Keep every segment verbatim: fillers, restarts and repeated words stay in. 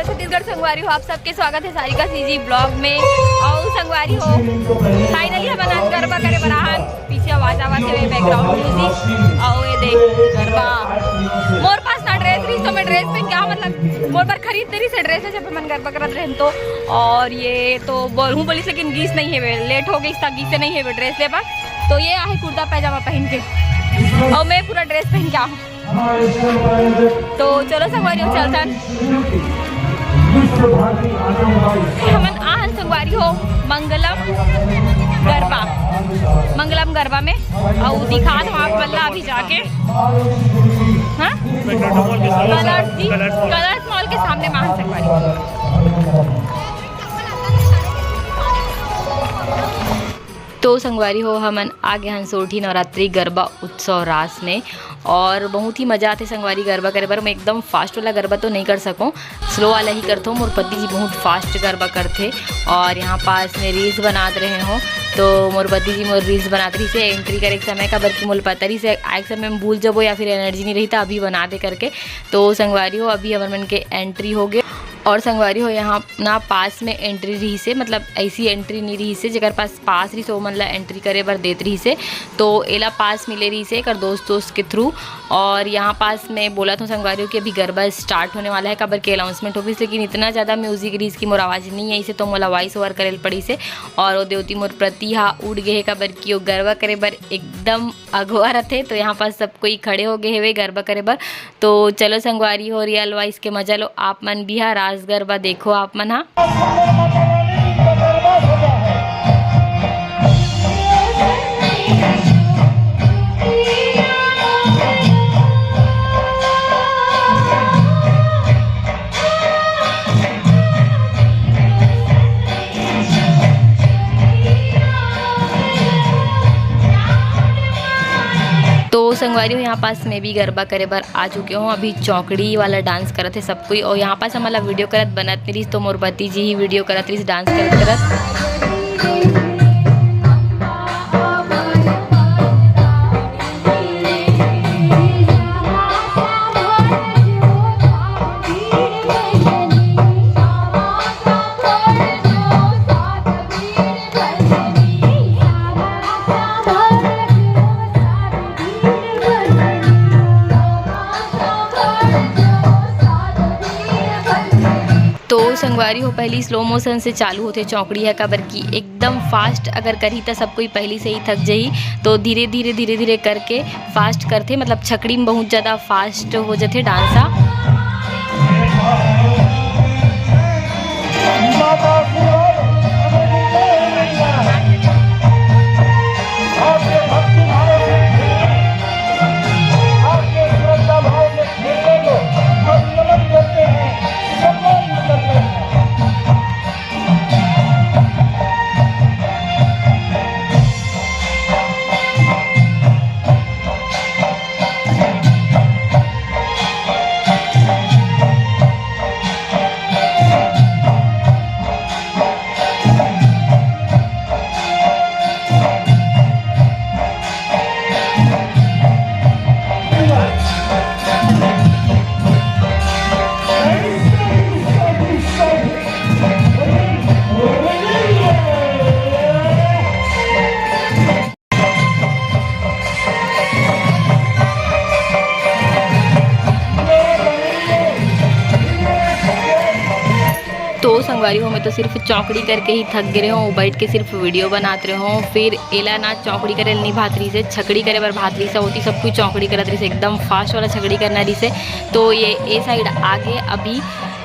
छत्तीसगढ़ संगवारी हो, आप सबके स्वागत है सारिका सीजी ब्लॉग में। और संगवारी हो, फाइनली हमन आज गरबा करे बर आहन। पीछे आवाज आवत हे, बैकग्राउंड म्यूजिक। और ये देख गरबा, मोर पास ना ड्रेस रही तो मैं ड्रेस पहन के आ, मतलब मोर बर खरीद दे रही से ड्रेस, जब हमन गरबा करत रहन तो। और ये तो बोलहूँ बोलिस, लेकिन गीस नहीं है, लेट हो गई, गीसे नहीं है ड्रेस ले बर। तो ये आहे कुर्ता पैजामा पहन के, और मैं पूरा ड्रेस पहन के आहूँ। तो चलो संगवारी हो, चलथन। हमन आहन संगवारी हो मंगलम गरबा, मंगलम गरबा में, अउ दिखात हूँ आप मन ला अभी जाके। हाँ, कलर्स जी, कलर्स मॉल के सामने में आहन संगवारी। तो संगवारी हो, हमन आ गे हन सोरठी नवरात्रि गरबा उत्सव रास में, और बहुत ही मजा आथे संगवारी गरबा करे बर। मैं एकदम फास्ट वाला गरबा तो नहीं कर सकूँ, स्लो वाला ही करथों। मोर पति जी बहुत फास्ट गरबा करथे, और यहाँ पास में रील्स बनात रहे हों, तो मोर पति जी मोर रील्स बनात रहिसे एंट्री करे के समय, काबर कि मोला पता रहिसे आए के समय में भूल जबो या फिर एनर्जी नहीं रही, तो अभी बना दे करके। तो संगवारी हो, अभी हमर मन के एंट्री हो गे। और संगवारी हो, यहाँ ना पास में एंट्री रहिसे, मतलब ऐसी एंट्री नहीं रहिसे, जेकर पास पास रहिसे ओमन ला एंट्री करे बर देत रहिसे। तो एला पास मिले रहिसे एकर दोस्त दोस्त के थ्रू। और यहाँ पास मैं बोलत हूँ संगवारी हो कि अभी गरबा स्टार्ट होने वाला है, काबर के अनाउंसमेंट हो गइस, लेकिन इतना ज़्यादा म्यूजिक रहिस कि मोर आवाज़ नहीं आइसे, तो मोला वॉइस ओवर करे ल पड़िसे। और वो देवती मोर प्रति हा उड़ गे हे, काबर कि वो गरबा करे बर एकदम अगवा रथे। तो यहाँ पास सब कोई खड़े हो गए हवे गरबा करे बर। तो चलो संगवारी हो, रियल वॉइस के मजा लो आप मन भी हा, रास गरबा देखो आप मन हा। तो संगवारी हो, यहाँ पास मैं भी गरबा करे बर आ चुके हूँ। अभी चौकड़ी वाला डांस करत हे सब कोई, और यहाँ पास हमन ला वीडियो करत बनत नहीं रहिस, तो मोर पति जी ही वीडियो करत रहिस डांस करत करत। तो संगवारी हो, पहली स्लो मोशन से चालू होथे चौकड़ी ह, काबर कि एकदम फास्ट अगर करही त सब कोई पहली से ही थक जही। तो धीरे धीरे धीरे धीरे करके फास्ट करथे, मतलब छकड़ी में बहुत ज़्यादा फास्ट हो जथे डांस ह। तो संगवारी हो, मैं तो सिर्फ चौकड़ी करके ही थक गे रहे हूँ, बैठ के सिर्फ वीडियो बनात रहे हूँ। फिर एला ना चौकड़ी करे नहीं भात रही से, छकड़ी करे बर भात रही से होती, सब कुछ चौकड़ी करत रही से, एकदम फास्ट वाला छकड़ी करना रही से। तो ये ए साइड आगे अभी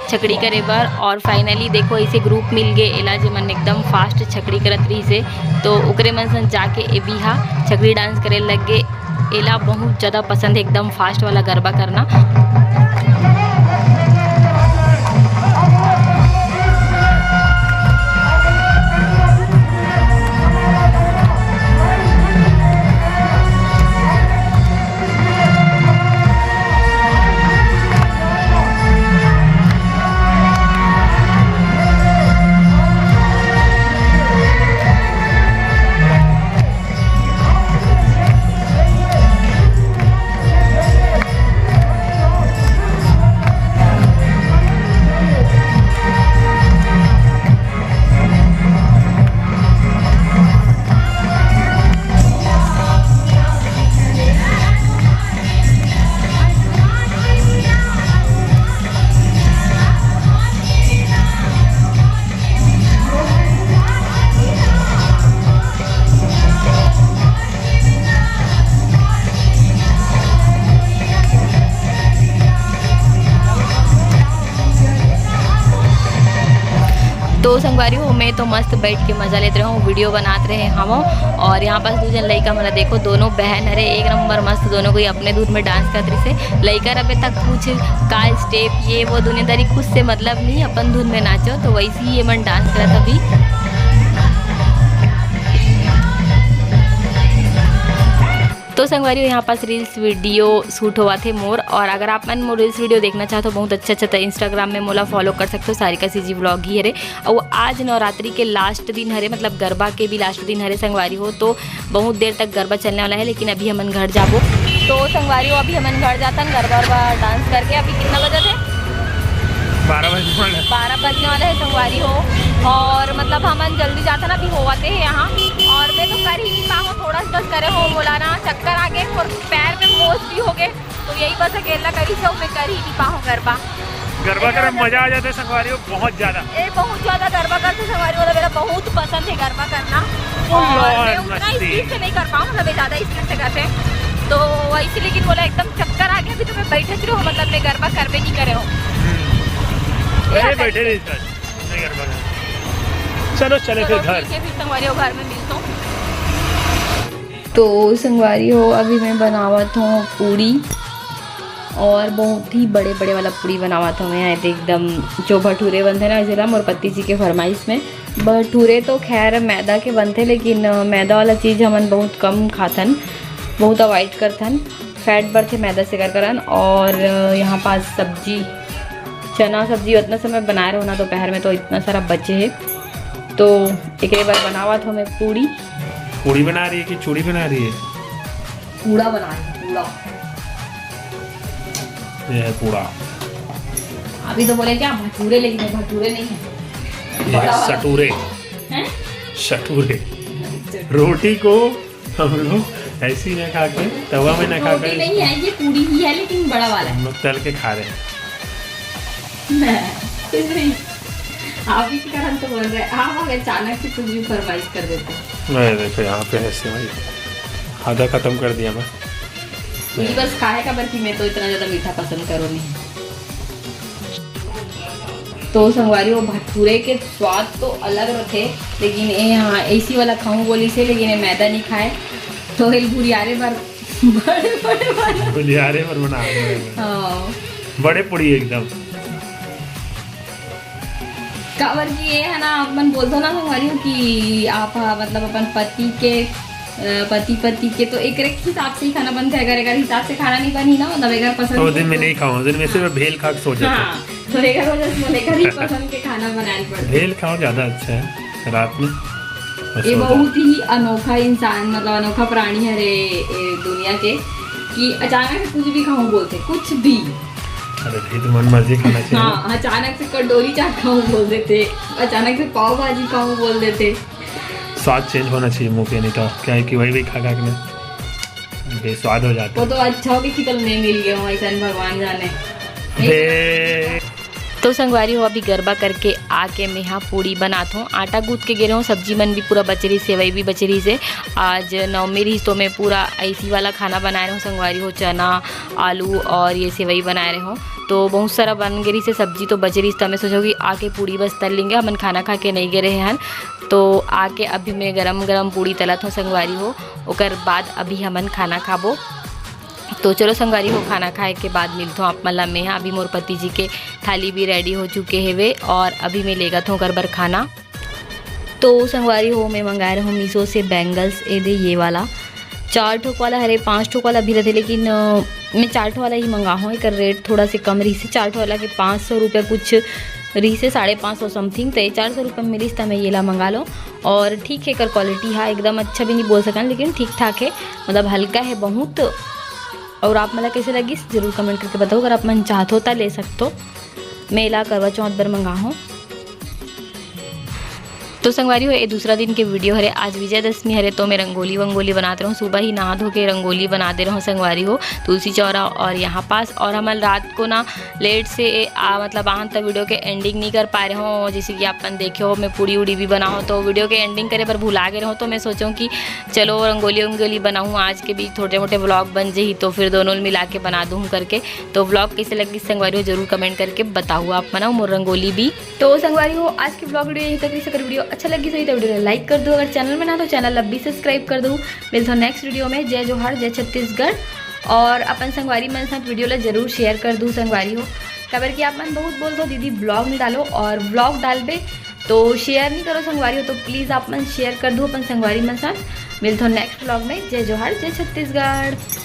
छकड़ी करे बर, और फाइनली देखो ऐसे ग्रुप मिल गए एला, जे मन एकदम फास्ट छकड़ी करत रही से। तो ओकरे मन सन जाके ए भी हा छकड़ी डांस करे लग गए। एला बहुत ज़्यादा पसंद है एकदम फास्ट वाला गरबा करना। तो संगवारी हो, मैं तो मस्त बैठ के मजा लेत रहूँ, वीडियो बनात रहे हम। और यहाँ पास दू झन लइका मन ला देखो, दोनों बहन हरे, एक नंबर मस्त, दोनों कोई अपने धुन में डांस करत रहिसे। लइका रबे तक कुछ का स्टेप ये वो दुनियादारी कुछ से मतलब नहीं, अपन धुन में नाचो। तो वैसे ही ये मन डांस करत अभी। तो संगवारी हो, यहाँ पास रील्स वीडियो शूट होवत हे मोर, और अगर आप मन मोर रील्स वीडियो देखना चाहत हो बहुत अच्छा अच्छा, तो इंस्टाग्राम में मोला फॉलो कर सकते हो, सारिका सीजी व्लॉग ही हरे। और आज नवरात्रि के लास्ट दिन हरे, मतलब गरबा के भी लास्ट दिन हरे संगवारी हो, तो बहुत देर तक गरबा चलने वाला है, लेकिन अभी हमन घर जाबो। तो संगवारी हो, अभी हमन घर जातन, गरबा वरबा डांस करके। अभी कितना बजे थे? बारह बजने वाला है। बारह बजने वाला है संगवारी हो, और मतलब हमन जल्दी जातन, अभी होवत हे यहाँ, और मैं तो कर ही नहीं पाऊँ, थोड़ा सा बस करे हो बोला ना, चक्कर आ गए और पैर में मोच भी हो गए, तो यही बस अकेला करी से मैं कर ही नहीं पाऊँ गरबा। गरबा करे में मजा आ जाता है संगवारी हो, बहुत ज्यादा। ए, बहुत ज्यादा गरबा करते संगवारी हो, मेरा बहुत पसंद है गरबा करना। और मैं उतना स्पीड से नहीं कर पाऊँ, मतलब ज्यादा स्पीड से करते, तो वैसे, लेकिन बोला एकदम चक्कर आ गया, अभी तो मैं बैठे रहो, मतलब मैं गरबा करबे नहीं करे हो। हम्म। बैठे रही सर, नहीं गरबा कर। चलो चले फिर घर। ठीक है, फिर संगवारी हो, घर में मिलता हूँ। तो संगवारी हो, अभी मैं बनावत हूँ पूड़ी, और बहुत ही बड़े बड़े वाला पूड़ी बनावत हूँ मैं। ये तो एकदम जो भटूरे बनते ना, जेला मोर पति जी के फरमाइश में। भटूरे तो खैर मैदा के बनते, लेकिन अ, मैदा वाला चीज़ हमन बहुत कम खाथन, बहुत अवॉइड करथन। फैट बढ़थे मैदा से कर करन। और अ, यहाँ पास सब्जी, चना सब्जी उतना समय बनाए रहो ना दोपहर में, तो इतना सारा बचे है। तो एक बार बनावत हूँ मैं पूड़ी। पूड़ी बना रही है कि चूड़ी बना रही है? पूड़ा बना रही हूँ, पूड़ा। ये है पूड़ा। अभी तो बोले क्या भटूरे, लेकिन ये भटूरे नहीं है। ये है सटूरे। हैं? सटूरे। रोटी को हम लोग ऐसे ही ना खा के, तवा में ना खा रोटी के नहीं है, ये पूड़ी ही है, लेकिन बड़ा वाला है। हम लोग तल के खा रहे हैं। कुछ नहीं, आप ही के कारण तो बोल रहे हैं। आप अगर अचानक से कुछ भी फरमाइश कर देते हैं। नहीं, देखो, यहाँ पे ऐसे भाई, आधा खत्म कर दिया मैं। ये बस खाए का, बल्कि मैं तो इतना ज्यादा मीठा पसंद करो नहीं। तो संगवारी हो, भटूरे के स्वाद तो अलग रथे, लेकिन ये, हाँ, ऐसी वाला खाऊं बोली से, लेकिन ये मैदा नहीं खाए, तो ये भुरियारे बर बड़े बड़े वाला। भुरियारे बर बना रहे हैं। हाँ। बड़े पूड़ी एकदम। काबर कि ये है ना, आप मन बोलते हो ना संगवारी हो कि आप, हाँ, मतलब अपन पति के, अ, पति पति के तो एक हिसाब से ही खाना बनता है, अगर अगर हिसाब से खाना नहीं बनी ना, मतलब अगर पसंद तो के दिन में तो नहीं खाऊं, दिन में सिर्फ भेल खा के सो जाता हूं। हाँ, तो एक वजह से बोले कभी पसंद के खाना बनाना पड़ता है। भेल खाओ, ज्यादा अच्छा है रात में। बस ये बहुत ही अनोखा इंसान, मतलब अनोखा प्राणी है रे, ए, दुनिया के, कि अचानक से कुछ भी खाऊं बोलते, कुछ भी। अरे भाई, तो मन मर्जी खाना चाहिए। हाँ, अचानक से कंडोरी चाट खाऊं बोल देते, अचानक से पाव भाजी खाऊं बोल देते। स्वाद चेंज होना चाहिए मुंह के, नहीं तो क्या है कि वही वही खा खा के ना बेस्वाद हो जाता है। वो तो अच्छा हो कि तुम नहीं मिल गए हो, ऐसा भगवान जाने। तो संगवारी हो, अभी गरबा करके आके मेहा पूड़ी बनात हूँ। आटा गूंथ के गे रहूँ, सब्जी मन भी पूरा बच रही, सेवई भी बच रही से। आज नवमी रही तो मैं पूरा ऐसी वाला खाना बनाए रहूँ संगवारी हो, चना, आलू और ये सेवई बनाए रहूँ। तो बहुत सारा बन गे रही से सब्जी, तो बच रही, तो मैं सोचो कि आके पूड़ी बस तल लेंगे, हमन खाना खा के नहीं गे रहे हन। तो आके अभी मैं गरम गरम पूड़ी तलत हूँ संगवारी हो, ओकर बाद अभी हमन खाना खाबो। तो चलो संगवारी हो, खाना खाए के बाद मिलथों आप मन ला मेहा। अभी मोर पति जी के थाली भी रेडी हो चुके हेवे और अभी मैं लेगत हूँ ओकर बर खाना। तो संगवारी हो, मैं मंगाए रहूँ मीशो से बैंगल्स, ए दे ये वाला चार ठोक वाला हरे, पाँच ठोक वाला भी रहते, लेकिन अ, मैं चार ठोक वाला ही मंगा हूँ। एकर रेट थोड़ा से कम रही से, चार ठोक वाला के पाँच सौ रुपया कुछ रही से, साढ़े पाँच सौ समथिंग। तो ये चार सौ रुपया में मिलिस, त मैं ये ला मंगा लो। और ठीक है, एकर क्वालिटी हा एकदम अच्छा भी नहीं बोल सकन, लेकिन ठीक ठाक है, मतलब हल्का है बहुत। और आप मन ला कैसे लगिस, जरूर कमेंट करके बताओ। अगर आप मन चाहत हो, त ले सकत हो। मैं एला करवा चौथ बर मंगा हूँ। तो संगवारी हो, ये दूसरा दिन के वीडियो हरे। आज विजयदशमी हरे, तो मैं रंगोली वंगोली बनात रहूँ। सुबह ही नहा धो के रंगोली बना दे रहूँ संगवारी हो, तुलसी चौरा और यहाँ पास। और हमन रात को ना लेट से आ, मतलब आहन त वीडियो के एंडिंग नहीं कर पाए रहूँ। जैसे कि आप मन देखे हो, मैं पूड़ी उड़ी भी बनाऊँ, तो वीडियो के एंडिंग करे बर भुला गए रहूँ। तो मैं सोचूँ कि चलो रंगोली वंगोली बनाऊँ, आज के भी छोटे मोटे व्लॉग बन जही, तो फिर दोनों मिला के बना दूँ करके। तो व्लॉग कैसे लगी संगवारी हो, जरूर कमेंट करके बताओ आप मन। मोर रंगोली भी तो संगवारी हो, आज के व्लॉग वीडियो यहीं तक रही। अगर वीडियो अच्छा लगी सही तो वीडियो ला लाइक कर दो, अगर चैनल में ना तो चैनल ला भी सब्सक्राइब कर दो। मिलथो नेक्स्ट वीडियो में। जय जोहार, जय छत्तीसगढ़। और अपन संगवारी मन साथ वीडियो ला जरूर शेयर कर दो संगवारी हो, काबर कि आप मन बहुत बोलथो दीदी व्लॉग नहीं डालो, और व्लॉग डालबे तो शेयर नहीं करो संगवारी हो, तो प्लीज आप मन शेयर कर दो अपन संगवारी मन साथ। मिलथो नेक्स्ट व्लॉग में। जय जोहार, जय छत्तीसगढ़।